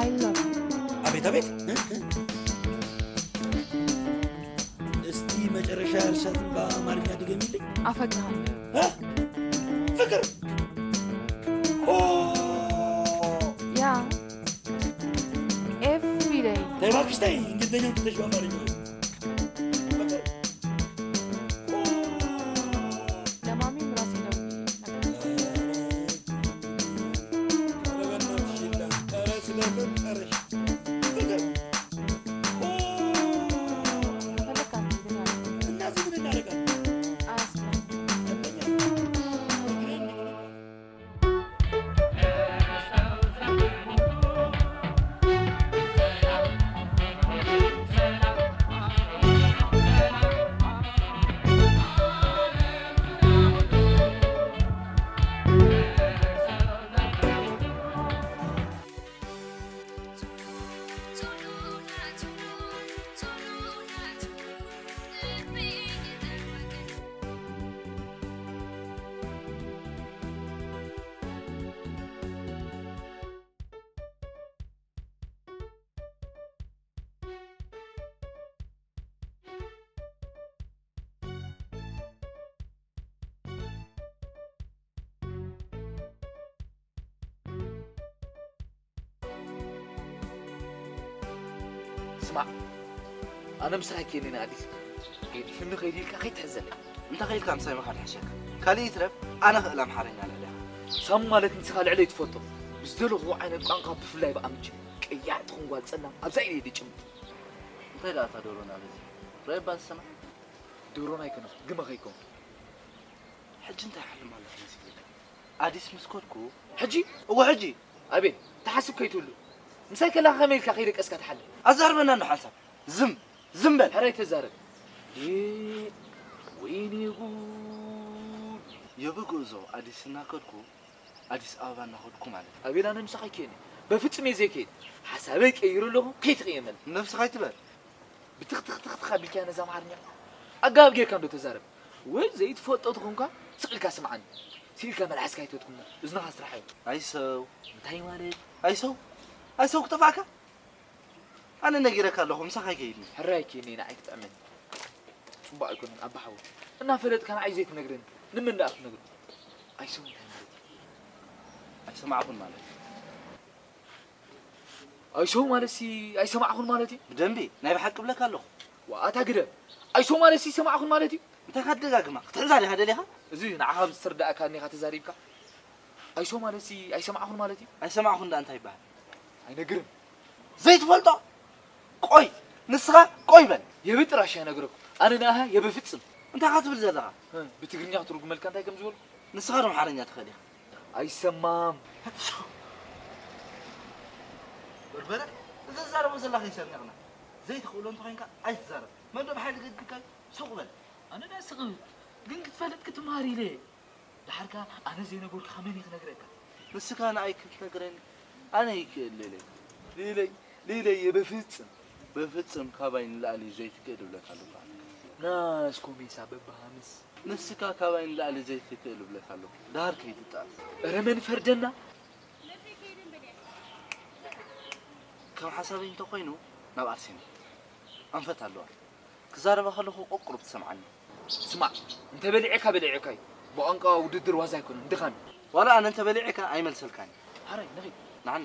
I love you. አቤት አቤት። እስቲ መጨረሻ ያልሻትን በአማርኛ ድገሚልኝ። አፈቅርሃለሁ። እ? ፍቅር ኦ Yeah. Every day. ተይ እባክሽ ተይ፣ እንግሊዝኛውን ትተሽ በአማርኛ በይ። ፍቅር ኦ ለማሚም ራሴ ደውዬ ነበር። ኧረ በእናትሽ ይላ፣ ኧረ ስለፈጠረሽ ፍቅር ኦ ፈለግ አትሂድ ነው ያልኩት። እና እዚህ ምን እናደርጋለን? አያስፈልግም። አንደኛ እግሬን ስማዕ፣ ኣነ ምሳኻ ኣይከይድን ኣዲስ። ገዲፍኒ ከይዱ ኢልካ ከይትሕዘለይ። እንተ ኸይድካ ምሳይ ምኻድ ይሕሸካ። ካልእ ይትረፍ፣ ኣነ ክእል ኣምሓርኛ ልዕሌኻ። ሳሚ ማለት ንስኻ ልዕለይ ትፈልጦ። ብዝደለኹዎ ዓይነት ቋንቋ ብፍላይ ብኣምች ቀያሕ ትኹን ጓል ጸላም ኣብዛ ኢደይ ድጭምጥ። እንታይ ደኣ እታ ዶሮና በዚ? ራይ እባ ዝሰማ? ዶሮና ኣይኮነን፣ ግመ ከይኮን። ሕጂ እንታይ ሓልም ኣለካ መሲልካ? ኣዲስ ምስ ከድኩ ሕጂ? እወ ሕጂ። ኣቤል፣ ትሓስብ ከይትህሉ። ምሳይ ከለኻ ከመይ ኢልካ ከይደቀስካ ትሓልም? ኣዛርበና እንዶ ሓንሳብ። ዝም፣ ዝም በል። ሕራይ ተዛረብ። ዴ፣ ወይኔ ጉድ። የብግእዞ ኣዲስ እናከድኩ፣ ኣዲስ ኣበባ እናኸድኩ ማለት እዩ። ኣቤል፣ ኣነ ምሳኻ ኣይከይድን። በፍጹም እየ ዘይከይድ። ሓሳበይ ቀይሩ ኣለኹ፣ ከይትቕየመኒ። ነብስኻ ኣይትበል። ብትኽትኽትኽትኽ ኣቢልካያ ነዛ ኣምሓርኛ። ኣገባብ ጌርካ እንዶ ተዛረብ። ወይ ዘይትፈልጦ ተኾንካ ስቕ ኢልካ ስምዓኒ። ስኢልካ መልሓስካ ኣይትወትኩሞ። እዝንኻ ስራሕ እዩ። ኣይሰው። እንታይ ማለት? ኣይሰው። ኣይሰው ክጠፍኣካ? ኣነ ነጊረካ ኣለኹ፣ ምሳኻ ኣይከይድን። ሕራይ ኪኒ ንዓይ ክጥዕመኒ። ጽቡቕ ኣይኮነን ኣባ ሓወይ። እናፈለጥካ ንዓይ ዘይትነግረኒ። ንመን ደኣ ክትነግሮ? ኣይሰው እንታይ ማለት እዩ? ኣይሰማዕኩን ማለት እዩ። ኣይሰው ማለትሲ ኣይሰማዕኹን ማለት እዩ። ብደንቢ ናይ ብሓቂ እብለካ ኣለኹ። ዋኣታ ግደፍ። ኣይሰው ማለትሲ ኣይሰማዕኹን ማለት እዩ። እንታይ ኢኻ ትደጋግማ? ክትሕዛ ዲኻ ደሊኻ? እዚ ንዓኻ ኣብ ዝተረዳእካኒ ኢኻ ተዛሪብካ። ኣይሰው ማለትሲ ኣይሰማዕኹን ማለት እዩ። ኣይሰማዕኹን ደኣ እንታይ ይበሃል? ኣይነግርን። ዘይትፈልጦ? ቆይ፣ ንስኻ ቆይ በል። የብጥራሽ ኣይነግረኩም። ኣነ ንኣሃ የብፍጽም። እንታይ ኢኻ ትብል ዘለኻ? እ፣ ብትግርኛ ክትርጉመልካ እንታይ ከም ዝበልኩ? ንስኻ ዶ ኣምሓርኛ ትኽእል ኢኻ? ኣይሰማም። በርበረ፣ እዚ ትዛረቦ ዘለኻ ይሰሚዕና። ዘይትኽእሎ እንተኾይንካ ኣይትዛረብ። መን ዶ ብሓይሊ ገድካ ሱቕ በል። ኣነ ዳ ስቕ እብል። ግን ክትፈልጥ ክትመሃር ኢለ እየ። ደሓር ከኣ ኣነ ዘይነገርኩኻ መን እዩ ክነግረካ? ንስኻ ንኣይ ክትነግረኒ ኣነ ይክእል ሊለይ። ሊለይ፣ ሊለይ፣ በፍጽም፣ በፍጽም ካባይ ንላዕሊ ዘይትክእል እብለካ ኣለኹ ኣነ። ናስኮ ሜሳ በብሃምስ። ንስኻ ካባይ ንላዕሊ ዘይትክእል እብለካ ኣለኹ። ደሃር ከይትጣስ። እረ መን ፈርደና? ከም ሓሳበይ እንተኾይኑ ናብ ኣርሴማ ኣንፈት ኣለዋ። ክዛረባ ከለኹ ቁሩብ ትሰምዓኒ። ስማዕ፣ እንተ በሊዐካ በሊዐካ እዩ። ብቋንቋ ውድድር ዋዛ ኣይኮነን፣ ድኻም እዩ። ዋላ ኣነ እንተ በሊዐካ ኣይመልሰልካን። ሓራይ፣ ንኺድ። ንዓና።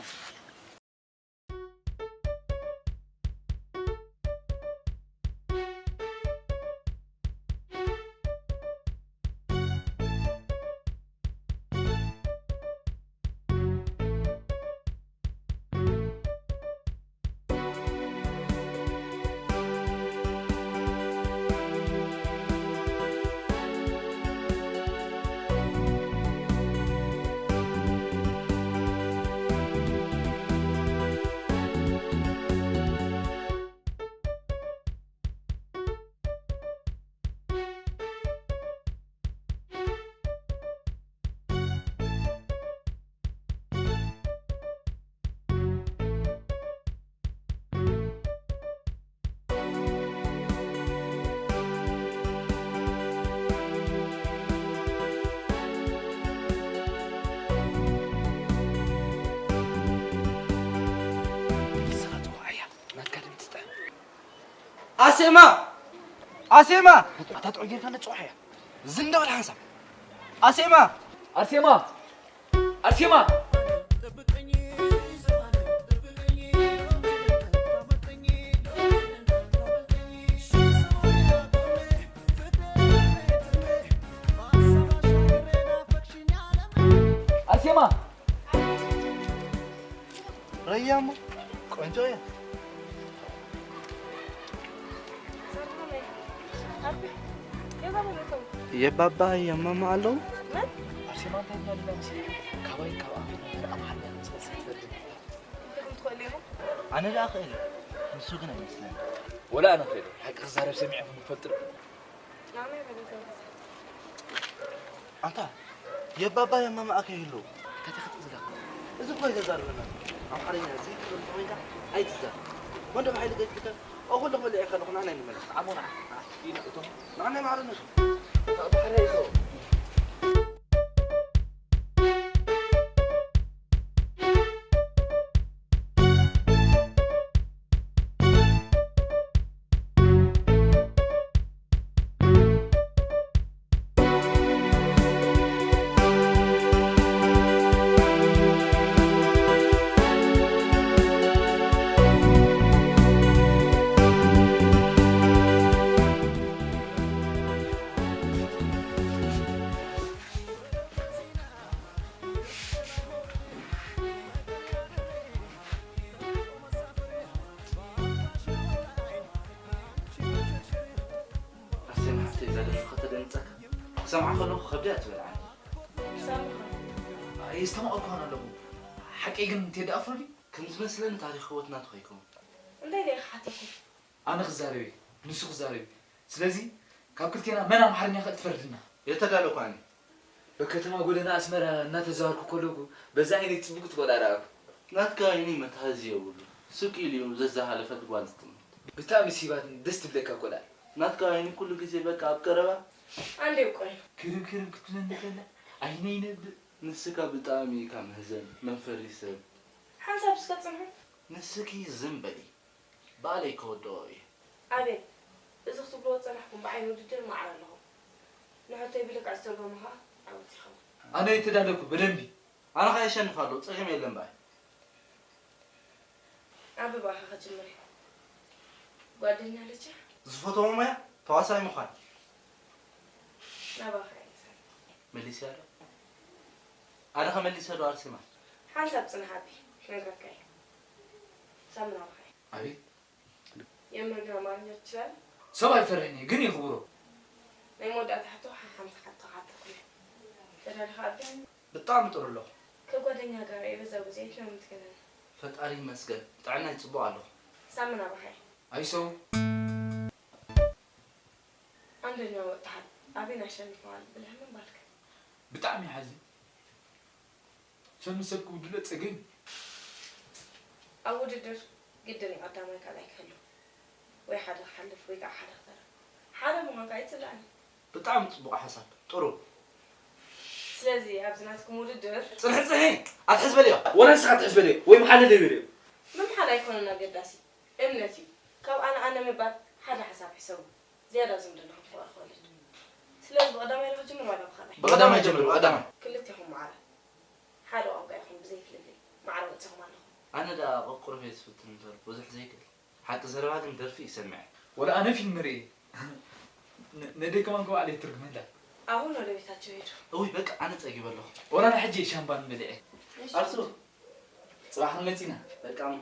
ኣሴማ! ኣሴማ! ኣታ ጥዑይ ጌርካ ንጽዋሕ እያ። ዝንዳ ወላ ሓንሳብ። ኣሴማ! ኣርሴማ! ኣርሴማ! ኣርሴማ! ረያ እሞ ቆንጆ እያ። የባባ የማማ ኣለዉ። ኣርሴማ እንታይ እንዳለ መሰለኝ? ካባይ ካብ ኣመሪካ ኣምሓርኛ መጽሓፍ ትፈልጥ። ኣነ ደኣ ክእል እየ፣ ንሱ ግን ኣይመስለኒ። ወላ ኣነ ክእል እየ። ሓቂ ክዛረብ ሰሚዐ ኹን ይፈልጥ ዶ? ኣንታ የባባ የማማ ኣከይ ይህልው። እንታይ ተኸትል ዝላ? እዚ እኮ ኣይተዛርበና። ኣምሓርኛ እዚ ክብል ኮይንካ ኣይትዛር። ወንድም ሓይሊ ገጅ ትከል። ኦ ኩሉ ክበልዕ ከለኹ ንዓና ይንመለስ። ዓሞና። ኢና እቶም ንዓና ይማዕረና። እታ ባሕሪ ኣይተው። ኣሰይ መሓዘይ፣ እዛ ደርፊ ከተደንግጸካ። ክሰምዓ ከለኹ ከብደይ እያ ትበልዓኒ። ክሰምዓ። ኣይ፣ የስተማቐርኩ ኾን ኣለኹ። ሓቀይ ግን ቴዲ ኣፍሮ ድዩ? ከም ዝመስለኒ ታሪኽ ህይወት ናቱ ከይከውን። እንታይ ኢለ ክሓተኩም? ኣነ ክዛረብ እየ፣ ንሱ ክዛረብ እዩ። ስለዚ ካብ ክልቴና መን ኣምሓርኛ ክእል ትፈርድና? የተዳለኩ ኣነ። በከተማ ጎደና ኣስመራ እናተዛወርኩ ከለኹ በዛ ዓይነይ ጽብቕቲ ጓል ኣረኣኹ። ናትካ ዓይኒ መትሃዚ የብሉ። ስቅ ኢሉ እዩ ዘዝሓለፈት ጓል ዝጥምት። ብጣዕሚ ሲባትን ደስ ትብለካ ቆልዓ። ናትካ ዓይኒ ኩሉ ግዜ በቃ ኣብ ቀረባ። ኣንዴ ቆይ። ክርብ ክርብ ክትብለኒ ከላ ዓይነይ ይነብዕ። ንስካ ብጣዕሚ ኢካ መህዘኒ፣ መንፈሪ ሰብ። ሓንሳብ እስከ ጽንሑ። ንስኪ ዝም በሊ። ባዕለይ ከወድኦ እየ። ኣቤል፣ እዚ ክትብልዎ ዝጸናሕኩም ብዓይኒ ውድድር ማዕረ ኣለኹም። ንሕቶይ ብልክዕ ዝተርጎመ ኸኣ ዓወት ይኸውን። ኣነ ኣይተዳለኩ፣ በደንቢ። ኣነ ኸኣ የሸንፍ ኣለኹ፣ ጸገም የለን ብኣይ። ኣበይ ብኣኻ ክጅምር እዩ? ጓደኛ ኣለቻ? ዝፈትዎ ሞያ ተዋሳኣይ ምዃን። ናባኻ እየ ዝሰምዕ። መሊስያ ዶ? ኣነ ኸ መሊሰ ዶ ኣርሴማ? ሓንሳብ ጽናሕ ኣቢ፣ ክነግረካ እየ። ሳሚ ናባኻ እየ። ኣቤት። የምህር ግን ኣማርኛ ትችላለህ? ሰብ ኣይፈርሕን እየ፣ ግን የኽብሮ። ናይ መወዳእታ ሕቶ ሓሓምቲ ሓቶ ክሓተኩም እየ። ተዳሊኻ ኣቢ? ብጣዕሚ ጥሩ ኣለኹ። ከጓደኛ ጋር የበዛው ጊዜ የት ነው የምትገናኝ? ፈጣሪ ይመስገን፣ ጥዕናይ ጽቡቕ ኣለኹ። ሳሚ ናባኻ እየ። ኣይሶ። አንደኛ ወጥተሃል። አቤን አሸንፈዋል ብለህ ምን ባልክ? ብጣዕሚ ይሓዝን። ሰብ ምስ ሰብ ክውድሎ ጸገም እዩ። ኣብ ውድድር ግድን እዩ ቀዳማይ ካልኣይ ክህሉ። ወይ ሓደ ክሓልፍ ወይ ከዓ ሓደ ክተርፍ። ሓደ ምዃንካ ኣይትስላእን። ብጣዕሚ ጽቡቕ ሓሳብ። ጥሩ። ስለዚ ኣብዚ ናትኩም ውድድር ጽንሒ፣ ጽንሒ! ኣትሕዝ በልዮ። ወላ ንስኻ ኣትሕዝ በልዮ። ወይ ምሓለለይ በልዮ። ምምሓል ኣይኮነን ኣገዳሲ። እምነት እዩ። ካብ ኣነ ኣነ ምባል ሓደ ሓሳብ ሕሰቡ። ዝያዳ ዝምድናኹም ፍቕሪ ክወልድ። ስለዚ ብቐዳማይ ዶ ክጅምር ዋላ ብኻልኣይ? ብቐዳማይ ጀምር፣ ብቐዳማይ። ክልቴኹም ማዕረ ሓደ ቋንቋ ኢኹም ብዘይ ፍልልይ ማዕረ ወጺኹም ኣለኹም። ኣነ ደኣ ቁርቁር ቤት ዝፍትን እምበር ብዙሕ ዘይክእል። ሓቂ ዘረባ ግን ደርፊ ይሰምዕ። ወላ ኣነ ፊልም ርእየ። ነ-፣ ነደይ ከማን እኮ ባዕለይ ትርጉመላ። አሁን ወደ ቤታቸው ሄዱ። እውይ በቃ ኣነ ጸጊበ ኣለኹ። ወላ ንሕጂ ሻምፓን በሊዐ። እሺ። ኣርሱ፣ ጽባሕ ክንመጽእ ኢና። በቃ እሞ።